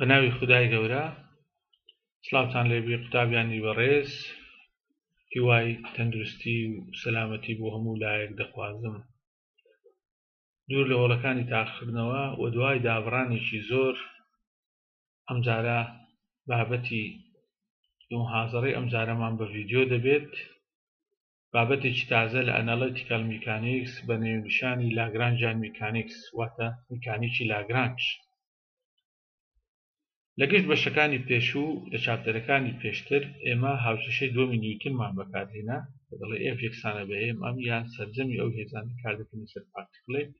بە ناوی خودای گەورە سڵاوتان لێبی قوتابیانی بەڕێز هیوای تەندروستی و سەلامەتی بۆ هەموو لایەک دەخوازم دوور لە هۆڵەکانی تاقیکردنەوە و دوای دابڕانێکی زۆر ئەمجارە بابەتی موحازەرەی ئەمجارەمان بە ڤیدیۆ دەبێت بابەتێکی تازە لە analytical mechanics بە نێونیشانی Lagrangian mechanics واتە میکانیکی لاگرانج. لە گشت بەشەکانی پێشوو لە chapter ەکانی پێشتر ئێمە هاوکێشەی دووەمی نیوتنمان بەکارهێنا کە دەڵێ F یەکسانە بە m a یان سەرجەمی ئەو هێزانەی کار دەکەنە سەر particle ێک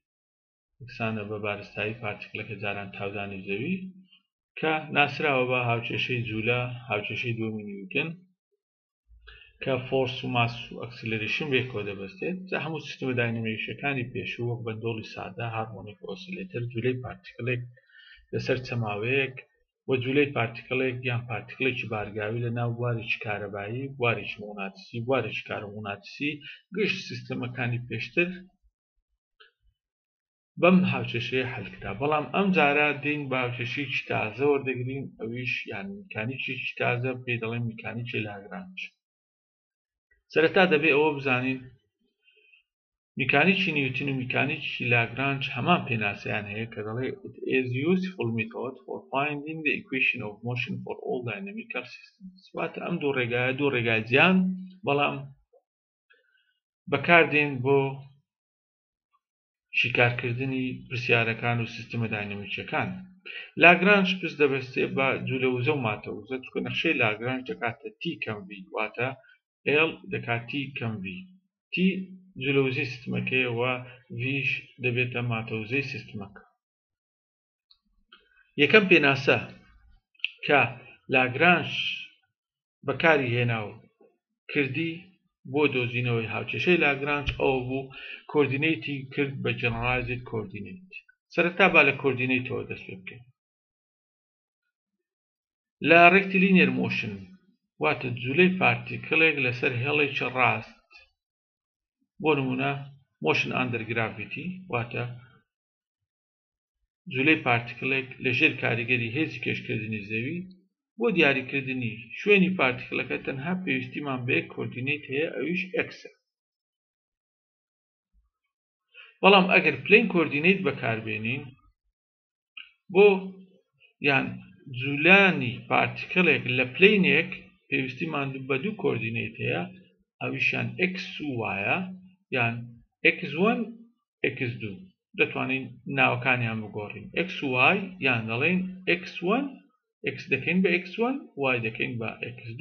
یەکسانە بە بارستایی particle ەکە جاران تاودانی زەوی کە ناسراوە بە هاوکێشەی جوولە هاوکێشەی دووەمی نیوتن کە force و mass و acceleration بەیەکەوە دەبەستێت. جا هەموو سیستمە داینامیکیەکانی پێشوو وەک بەندۆڵی سادە، harmonic oscillator، جولەی particle ێک لەسەر چەماوەیەک و جولەی particle ێک یان particle ێکی بارگاوی لە ناو بوارێکی کارەبایی، بوارێکی موغناتیسی، بوارێکی کارۆموغناتیسی، گشت سیستەمەکانی پێشتر بەم هاوکێشەیە حەل کرا. بەڵام ئەم جارە دێین بە هاوکێشەیەکی تازە وەردەگرین، ئەویش یان میکانیکێکی تازە پێی دەڵێن میکانیکی لاگرانج. سەرەتا دەبێ ئەوە بزانین میکانیکی نیوتن و میکانیکی لاگرانج هەمان پێناسەیان هەیە کە دەڵێ it is useful method for finding the equation of motion for all dynamical systems. واتە ئەم دوو ڕێگایە دوو ڕێگای جیان بەڵام بەکاردێن بۆ شیکارکردنی پرسیارەکان و سیستمە داینەمیکیەکان. لاگرانج پشت دەبەستێ بە جولە وزە و ماتە وزە، چونکە نەخشەی لاگرانج دەکاتە T کەم V، واتە L دەکات T کەم V. T جولە وزەی سیستمەکەیە و V دەبێتە ماتە وزەی سیستمەکە. یەکەم پێناسە کە لاگرانج بەکاری هێنا و کردی بۆ دۆزینەوەی هاوکێشەی لاگرانج ئەوە بوو coordinate ی کرد بە generalized coordinate. سەرەتا با لە coordinate ەوە دەست پێ بکەین. لە rectilinear motion واتە جولەی particle ێک لەسەر هێڵێکی ڕاست، بۆ نمونە motion under gravity واتە جولەی particle ێک لە ژێر کاریگەری هێزی کێشکردنی زەوی، بۆ دیاریکردنی شوێنی particle ەکە تەنها پێویستیمان بە یەک coordinate هەیە ئەویش x ە. بەڵام ئەگەر plane coordinate بەکاربێنین بۆ یان جولانی particle ێک لە plane ێک پێویستیمان بە دوو coordinate هەیە ئەویشیان x و y ە یان x1 x2، دەتوانین ناوەکانیان بگۆڕین x و y یان دەڵێین x1 x دەکەین بە x1 y دەکەین بە x2.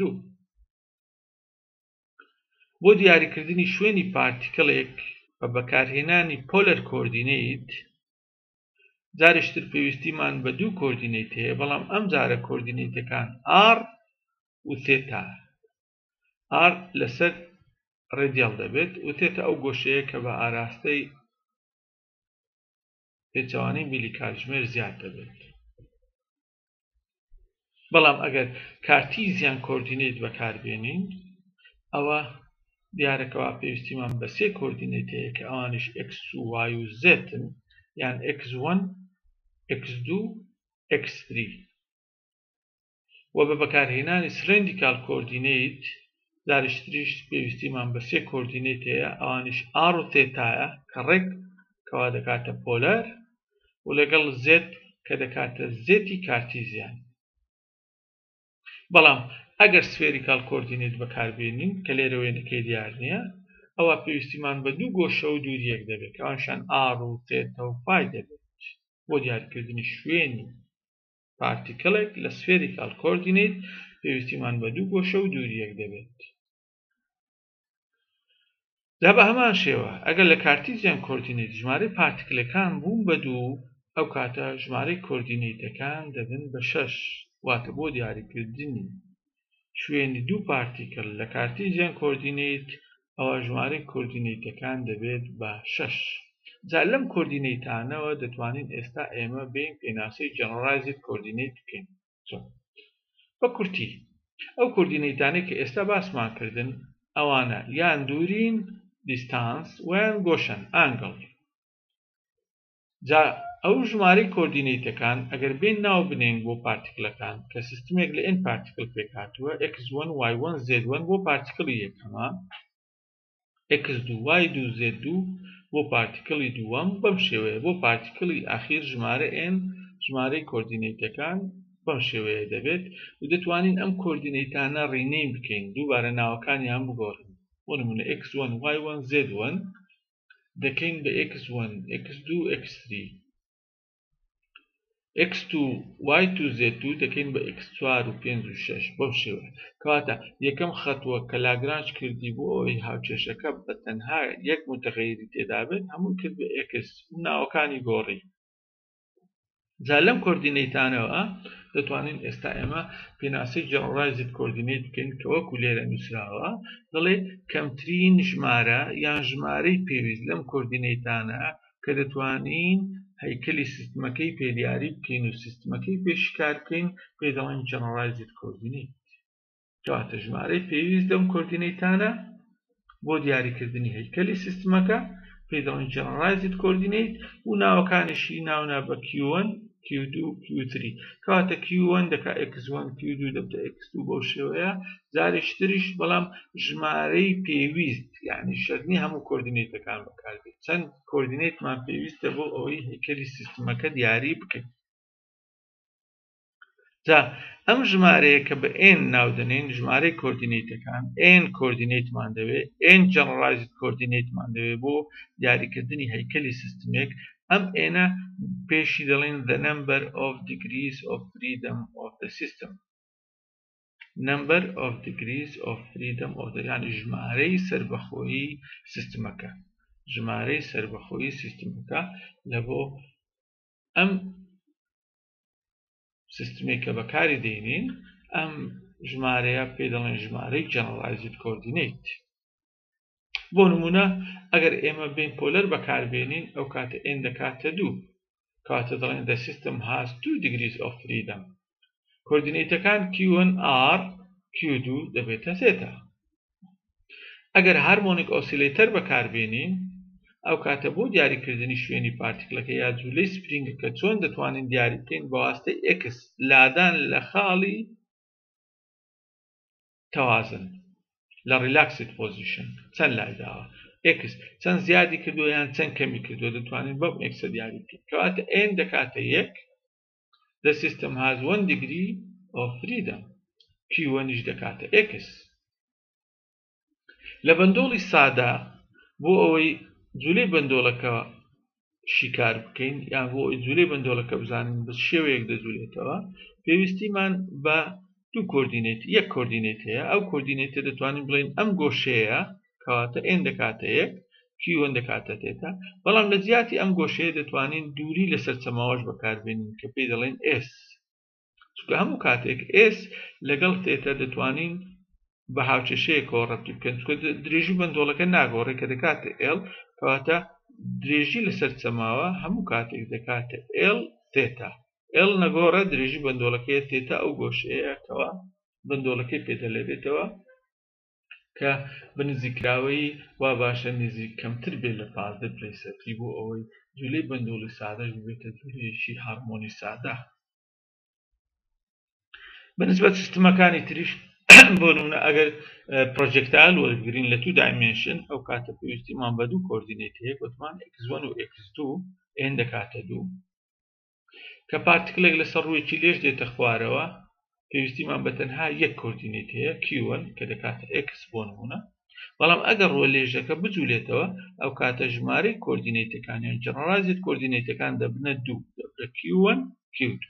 بۆ دیاریکردنی شوێنی particle ێک بە بەکارهێنانی polar coordinate جارێکتر پێویستیمان بە دوو coordinate هەیە، بەڵام ئەم جارە coordinate ەکان r و theta. r لەسەر radial دەبێت و theta ئەو گۆشەیە کە بە ئاراستەی پێچەوانەی میلی کاتژمێر زیاد دەبێت. بەڵام ئەگەر Cartesian coordinate بەکاربێنین ئەوە دیارەکەوا پێویستیمان بە سێ coordinate هەیە کە ئەوانیش x و y و z یان x1 x2 x3 و بە بەکارهێنانی cylindrical coordinate جارێکتریش پێویستیمان بە سێ coordinate هەیە ئەوانیش r و theta یە کە ڕێک کەوا دەکاتە polar و لەگەڵ z کە دەکاتە z ی Cartesian. بەڵام ئەگەر spherical coordinate بەکاربێنین کە لێرە وێنەکەی دیار نییە ئەوە پێویستیمان بە دوو گۆشە و دووریەک دەبێت کە ئەوانیشیان r و theta و phi دەبێت بۆ دیاریکردنی شوێنی particle ێک لە spherical coordinate پێویستیمان بە دوو گۆشە و دووریەک دەبێت. جا بە هەمان شێوە ئەگەر لە Cartesian coordinate ژمارەی particle ەکان بوون بە دوو ئەو کاتە ژمارەی coordinate ەکان دەبن بە شەش، واتە بۆ دیاریکردنی شوێنی دوو particle لە Cartesian coordinate ئەوە ژمارەی coordinate ەکان دەبێت بە شەش. جا لەم coordinate انەوە دەتوانین ئێستا ئێمە بین پێناسەی generalized coordinate بکەین. بە کورتی ئەو coordinate انەی کە ئێستا باسمان کردن ئەوانە یان دوورین distance ویان گۆشەن angle. جا ئەو ژمارەی coordinate ەکان ئەگەر بێن ناو بنێین بۆ particle ەکان کە سیستمێک لە n particle پێکهاتووە x1 y1 z1 بۆ particle ی یەکەمە، x2 y2 z2 بۆ particle ی دووەم، بەم شێوەیە بۆ particle ی ئاخیر ژمارە n ژمارەی coordinate ەکان بەم شێوەیە دەبێت و دەتوانین ئەم coordinate انە rename بکەین، دووبارە ناوەکانیان بگۆڕین. بۆ نمونە x1 y1 z1 دەکەین بە x1 x2 x3، x2 y2 z2 دەکەین بە x4 و 5 و 6 بەم شێوەیە. کەواتە یەکەم خەتووە کە لاگرانج کردی بۆ ئەوەی هاوکێشەکە بە تەنها یەک متغەیری تێدا بێت هەموو کرد بە x و ناوەکانی گۆڕی. جا لەم coordinate انەوە دەتوانین ئێستا ئێمە پێناسەی generalized coordinate بکەین کە وەکو لێرە نووسراوە دەڵێ کەمترین ژمارە یان ژمارەی پێویست لەم coordinate انە کە دەتوانین هەیکەلی سیستمەکەی پێدیاری بکەین و سیستمەکەی پێشکار بکەین پێی دەڵێن generalized coordinate. کەواتە ژمارەی پێویست لەم coordinate انە بۆ دیاریکردنی هەیکەلی سیستمەکە پێی دەڵێن generalized coordinate و ناوەکانیشی ناونا بە Q1 Q2 Q3. کەواتە Q1 دەکا X1 Q2 دەبتە X2 بەو شێوەیە جارێکی تریش، بەڵام ژمارەی پێویست یعنی شەرت نییە هەموو coordinate ەکان بەکاربێت، چەند coordinate مان پێویستە بۆ ئەوەی هەیکەلی سیستمەکە دیاری بکەین. جا ئەم ژمارەیە کە بە n ناودەنێین ژمارەی coordinate ەکان، n coordinate مان دەوێت، n generalized coordinate مان دەوێت بۆ دیاریکردنی هەیکەلی سیستمێک. ئەم n پێشی دەڵێن the number of degrees of freedom of the system. Number of degrees of freedom of the یعنی ژمارەی سەربەخۆیی سیستمەکە، ژمارەی سەربەخۆیی سیستمەکە لە بۆ ئەم سیستمێک کە بەکاری دێنین ئەم ژمارەیە پێی دەڵێن ژمارەی generalized coordinate. بۆ نمونە ئەگەر ئێمە بین polar بەکاربێنین ئەو کاتە n دەکاتە دوو، کاتە دەڵێن the system has two degrees of freedom. coordinate ەکان Q1 R Q2 دەبێتە theta. ئەگەر harmonic oscillator بەکاربێنین ئەو کاتە بۆ دیاریکردنی شوێنی particle ەکە یا جوولەی spring ەکە چۆن دەتوانین دیاری بکەین بە واسطەی X لادان لە خاڵی تەوازن لە relaxed position چەند لایداوە، X چەند زیادی کردووە یان چەند کەمی کردووە دەتوانین بەم X دیاری بکەین. کەواتە N دەکاتە یەک، the system has one degree of freedom، Q1 دەکاتە X. لە بەندۆڵی سادە بۆ ئەوەی جوولەی بەندۆڵەکە شیکار بکەین یان بۆ ئەوەی جوولەی بەندۆڵەکە بزانین بە شێوەیەک دەجوولێتەوە پێویستیمان بە دوو coordinate، یەک coordinate هەیە. ئەو coordinate ە دەتوانین بڵێین ئەم گۆشەیە، کەواتە n دەکاتە یەک، Q1 دەکاتە theta، بەڵام لە جیاتی ئەم گۆشەیە دەتوانین دووری لەسەر چەماوەش بەکاربێنین کە پێی دەڵێن S، چونکە هەموو کاتێک S لەگەڵ theta دەتوانین بە هاوکێشەیەکەوە ڕەبتی بکەن، چونکە درێژی بەندۆڵەکە ناگۆڕێت کە دەکاتە L، کەواتە درێژی لەسەر چەماوە هەموو کاتێک دەکاتە L theta. L نەگۆڕە درێژی بەندۆڵەکەیە، theta ئەو گۆشەیە کەوا بەندۆڵەکەی پێدەلێرێتەوە کە بە نزیکراوەی وا باشە نزیک کەمتر بێت لە 15 پلەی سەفری بۆ ئەوەی جوولەی بەندۆڵی سادەش ببێتە جوولەیەکی هارمۆنی سادە. بەنسبەت سیستمەکانی تریش بۆ نمونە ئەگەر projectile وەربگرین لە two dimension ئەو کاتە پێویستیمان بە دوو coordinate هەیە، گوتمان x1 و x2، n دەکاتە دوو. کە particle ێک لەسەر ڕوویەکی لێژ دێتە خوارەوە پێویستیمان بە تەنها یەک coordinate هەیە Q1 کە دەکاتە x بۆ نمونە، بەڵام ئەگەر ڕووە لێژەکە بجوولێتەوە ئەو کاتە ژمارەی coordinate ەکان یان generalized coordinate ەکان دەبنە دوو، دەبنە Q1 Q2،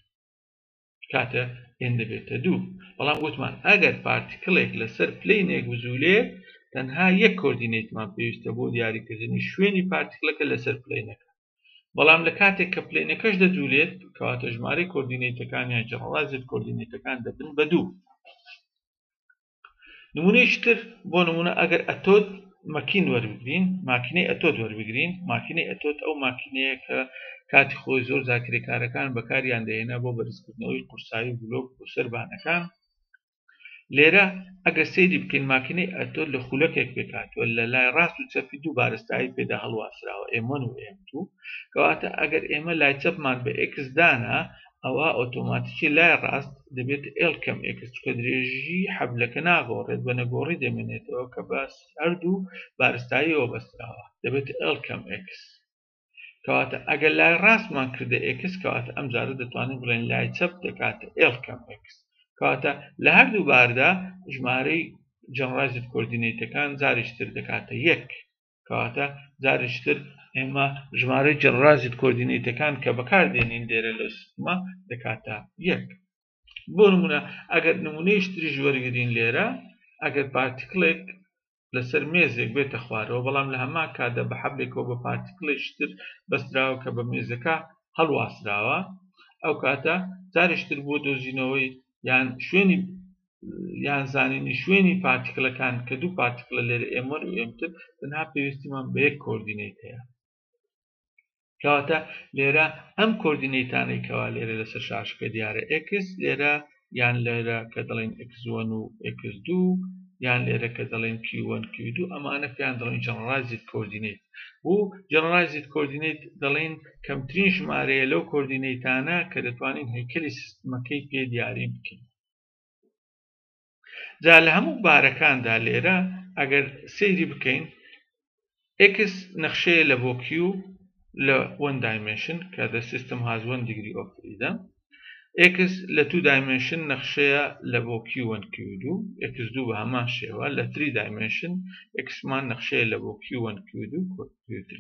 کاتە n دەبێتە دوو. بەڵام گوتمان ئەگەر particle ێک لەسەر plane ێک بجوولێت تەنها یەک coordinate مان پێویستە بۆ دیاریکردنی شوێنی particle ەکە لەسەر plane ەکە، بەڵام لە کاتێک کە plane ەکەش دەجوولێت کەواتە ژمارەی coordinate ەکان یان generalized coordinate ەکان دەبن بە دوو. نمونەیەکی تر بۆ نمونە ئەگەر ئەتۆت مەکین وەربگرین، ماکینەی ئەتۆت وەربگرین، ماکینەی ئەتۆت ئەو ماکینەیە کە کاتی خۆی زۆر زاکرێکارەکان بەکاریان دەهێنا بۆ بەرزکردنەوەی قورسایی و بلۆک بۆ سەربانەکان. لێرە ئەگەر سەیری بکەین ماکینەی ئەتۆ لە خولەکێک پێکهاتووە لە لای ڕاست و چەپی دوو بارستایی پێدا هەڵواسراوە M1 و M2. کەواتە ئەگەر ئێمە لای چەپمان بە X دانا ئەوە ئۆتۆماتیکی لای ڕاست دەبێت L کەم X، چونکە درێژی حەبلەکە ناگۆڕێت، بە نەگۆڕی دەمێنێتەوە کە بە هەردوو بارستاییەوە بەستراوە، دەبێت L کەم X. کەواتە ئەگەر لای ڕاستمان کردە X، کەواتە ئەم جارە دەتوانین بڵێن لای چەپ دەکاتە L کەم X. کەواتە لە هەردوو باردا ژمارەی generalized coordinate ەکان جارێکی تر دەکاتە یەک. کەواتە جارێکی تر ئێمە ژمارەی generalized coordinate ەکان کە بەکاردێنین لێرە لە سیستمە دەکاتە یەک. بۆ نمونە ئەگەر نمونەیش تریش وەرگین لێرە، ئەگەر particle ێک لەسەر مێزێک بێتە خوارەوە بەڵام لە هەمان کاتدا بە حەبلێکەوە بە particle ێکی تر بەستراوە کە بە مێزەکە هەڵواسراوە، ئەو کاتە جارێکی تر بۆ دۆزینەوەی یان شوێنی یان زانینی شوێنی particle ەکان کە دوو particle ە لێرە M1 و M2 تەنها پێویستیمان بە یەک coordinate هەیە. کەواتە لێرە ئەم coordinate انەی کەوا لێرە لەسەر شاشەکە دیارە X لێرە یان لێرە کە دەڵێن X1 و X2 یان لێرە کە دەڵێن Q1 Q2، ئەمانە پێیان دەڵێن generalized coordinate. و generalized coordinate دەڵێن کەمترین ژمارەیە لەو coordinate انە کە دەتوانین هەیکەلی سیستمەکەی پێ دیاری بکەین. جا لە هەموو بارەکاندا لێرە ئەگەر سەیری بکەین X نەخشەیە لە بۆ Q لە 1 dimension کە the system has 1 degree of freedom، X لە 2 dimension نەخشەیە لە بۆ Q1 Q2، X2 بە هەمان شێوە لە 3 dimension X مان نەخشەیە لە بۆ Q1 Q2 Q3.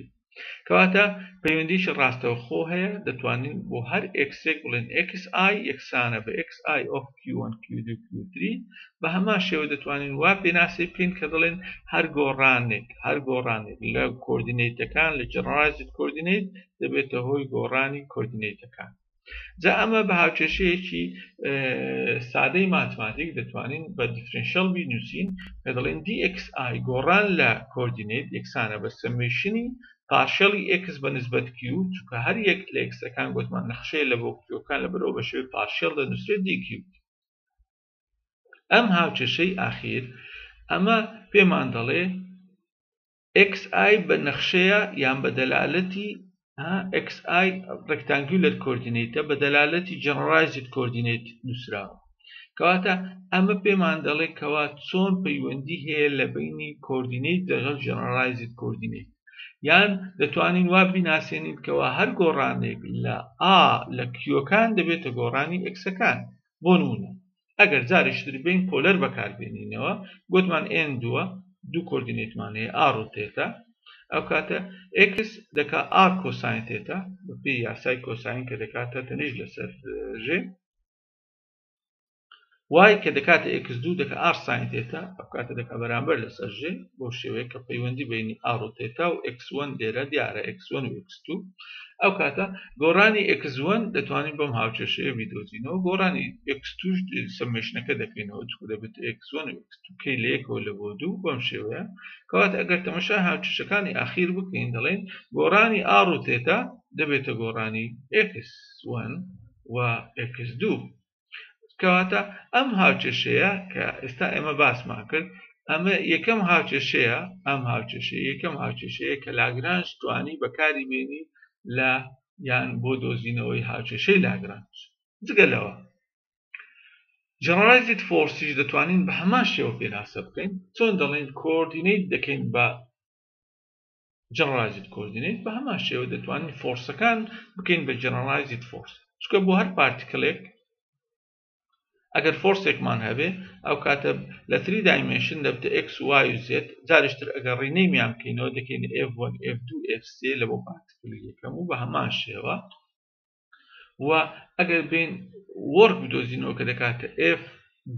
کەواتە پەیوەندیی ڕاستەوخۆ هەیە، دەتوانین بۆ هەر X ێک بڵێن XI یەکسانە بە XI of Q1 Q2 Q3. بە هەمان شێوە دەتوانین وا پێناسەی بکەین کە دەڵێن هەر گۆڕانێک لە coordinate ەکان لە generalized coordinate دەبێتە هۆی گۆڕانی coordinate ەکان. جا ئەمە بە هاوکێشەیەکی سادەی ماتماتیک دەتوانین بە differential بینووسین کە دەڵێن dxi گۆڕان لە coordinate یەکسانە بە summation ی partial ی x بە نسبەت q، چونکە هەر یەک لە x ەکان گوتمان نەخشەیە لە بۆ q ەکان لەبەرەوە بە شێوەی partial دەنووسرێت dq. ئەم هاوکێشەی ئاخیر ئەمە پێمان دەڵێ xi بە نەخشەیە یان بە دەلالەتی xi rectangular coordinate ە بە دەلالەتی generalized coordinate نووسراوە. کەواتە ئەمە پێمان دەڵێ کەوا چۆن پەیوەندی هەیە لە بینی coordinate لەگەڵ generalized coordinate، یان دەتوانین وا بیناسێنین کەوا هەر گۆڕانێک لە A لە Q ەکان دەبێتە گۆڕانی X ەکان. بۆ نمونە ئەگەر جارێکی تر بین polar بەکاربێنینەوە گوتمان N دووە، دوو coordinate مان هەیە R و تێتا، ئەو کاتە X دەکا R cosine theta بەپێی یاسای cosine کە دەکاتە تەنیشت لەسەر ژێ، Y کە دەکاتە X2 دەکا R sine theta، ئەو کاتە دەکا بەرامبەر لەسەر ژێ، بەو شێوەیە کە پەیوەندی بینی R و تێتا و X1 لێرە دیارە X1 و X2. ئەو کاتە گۆڕانی X1 دەتوانین بەم هاوکێشەیە بیدۆزینەوە، گۆڕانی X2 summation ەکە دەکەینەوە چونکە دەبێت X1 و X2 کەی لە یەکەوە لە بۆ دوو بەم شێوەیە. کەواتە ئەگەر تەماشای هاوکێشەکانی ئاخیر بکەین دەڵێن گۆڕانی R و تێتا دەبێتە گۆڕانی X1 و X2. کەواتە ئەم هاوکێشەیە کە ئێستا ئێمە باسمان کرد ئەمە یەکەم هاوکێشەیە، ئەم هاوکێشەیە یەکەم هاوکێشەیە کە لاگرانج توانی بەکاری بێنی لە یان بۆ دۆزینەوەی هاوکێشەی لاگرانج. جگە لەوە generalized force یش دەتوانین بە هەمان شێوە پێناسە بکەین. چۆن دەڵێن coordinate دەکەین بە generalized coordinate، بە هەمان شێوە دەتوانین force ەکان بکەین بە generalized force، چونکە بۆ هەر particle ێک ئەگەر force ێکمان هەبێ ئەو کاتە لە 3 dimension دەبتە x y و z. جارشتر ئەگەر rename یان بکەینەوە دەکەین f1 f2 f3 لە بۆ particle ی یەکەم و بە هەمان شێوە. و ئەگەر بین work بدۆزینەوە کە دەکاتە f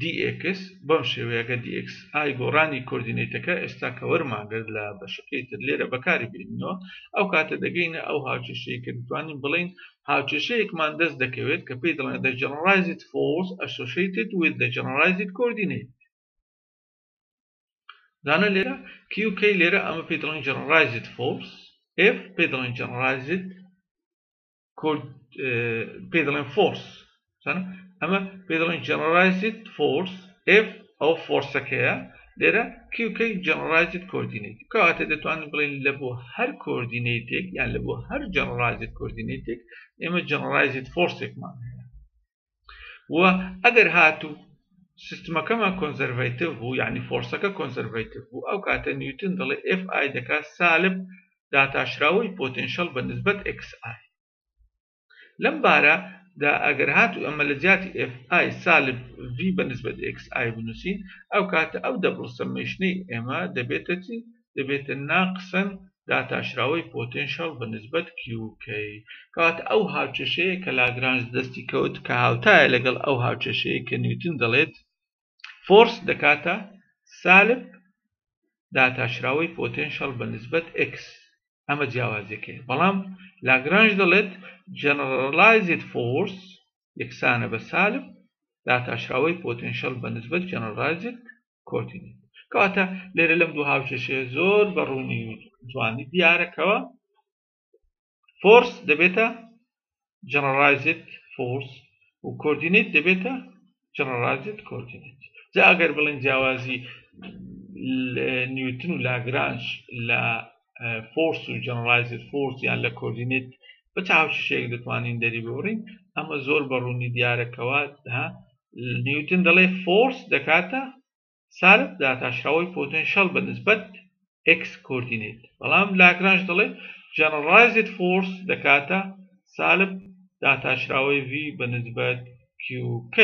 dx بەم شێوەیە کە dxi گۆڕانی coordinate ەکە ئێستا کە وەرمانگرت لە بەشەکەی تر لێرە بەکاری بێنینەوە، ئەو کاتە دەگەینە ئەو هاوکێشەیە کە دەتوانین بڵێین هاوکێشەیەکمان دەست دەکەوێت کە پێی دەڵێن the generalized force associated with the generalized coordinate. دانە لێرە QK لێرە ئەمە پێی دەڵێن generalized force، F پێی دەڵێن generalized پێی دەڵێن force، ئەمە پێی دەڵێن generalized force F ئەو force ەکەیە، لێرە QK generalized coordinate. کەواتە دەتوانین بڵێین لە بۆ هەر coordinate ێک یان لە بۆ هەر generalized coordinate ێک ئێمە generalized force ێکمان هەیە. و ئەگەر هاتوو سیستمەکەمان conservative بوو، یعنی force ەکە conservative بوو، ئەو کاتە نیوتن دەڵێ Fi دەکات سالب داتاشراوەی potential بە نسبەت xi. لەم بارە دا ئەگەر هاتوو ئەمە لە جیاتی Fi سالب V بە نسبەت xi بنووسین، ئەو کاتە ئەو double summation ەی ئێمە دەبێتە چی؟ دەبێتە ناقسن داتاشراوەی potential بە نسبەت QK. کەواتە ئەو هاوکێشەیە کە لاگرانج دەستی کەوت کە هاوتایە لەگەڵ ئەو هاوکێشەیە کە نیوتن دەڵێت force دەکاتە سالب داتاشراوەی potential بە نسبەت x. ئەمە جیاوازیەکەی. بەڵام لاگرانج دەڵێت generalized force یەکسانە بە سالب داتاشراوەی potential بە نسبەت generalized coordinate. کەواتە لێرە لەم دوو هاوکێشەیە زۆر بە ڕوونی و جوانی دیارەکەوە force دەبێتە generalized force و coordinate دەبێتە generalized coordinate. جا ئەگەر بڵێن جیاوازی نیوتن و لاگرانج لە force و generalized force یان لە coordinate بە چ هاوکێشەیەک دەتوانین دەری ببڕین، ئەمە زۆر بە ڕوونی دیارەکەوە نیوتن دەڵێ force دەکاتە سالب داتاشراوەی potential بە نسبەت x coordinate، بەڵام لاگرانج دەڵێ generalized force دەکاتە سالب داتاشراوەی V بە نسبەت QK.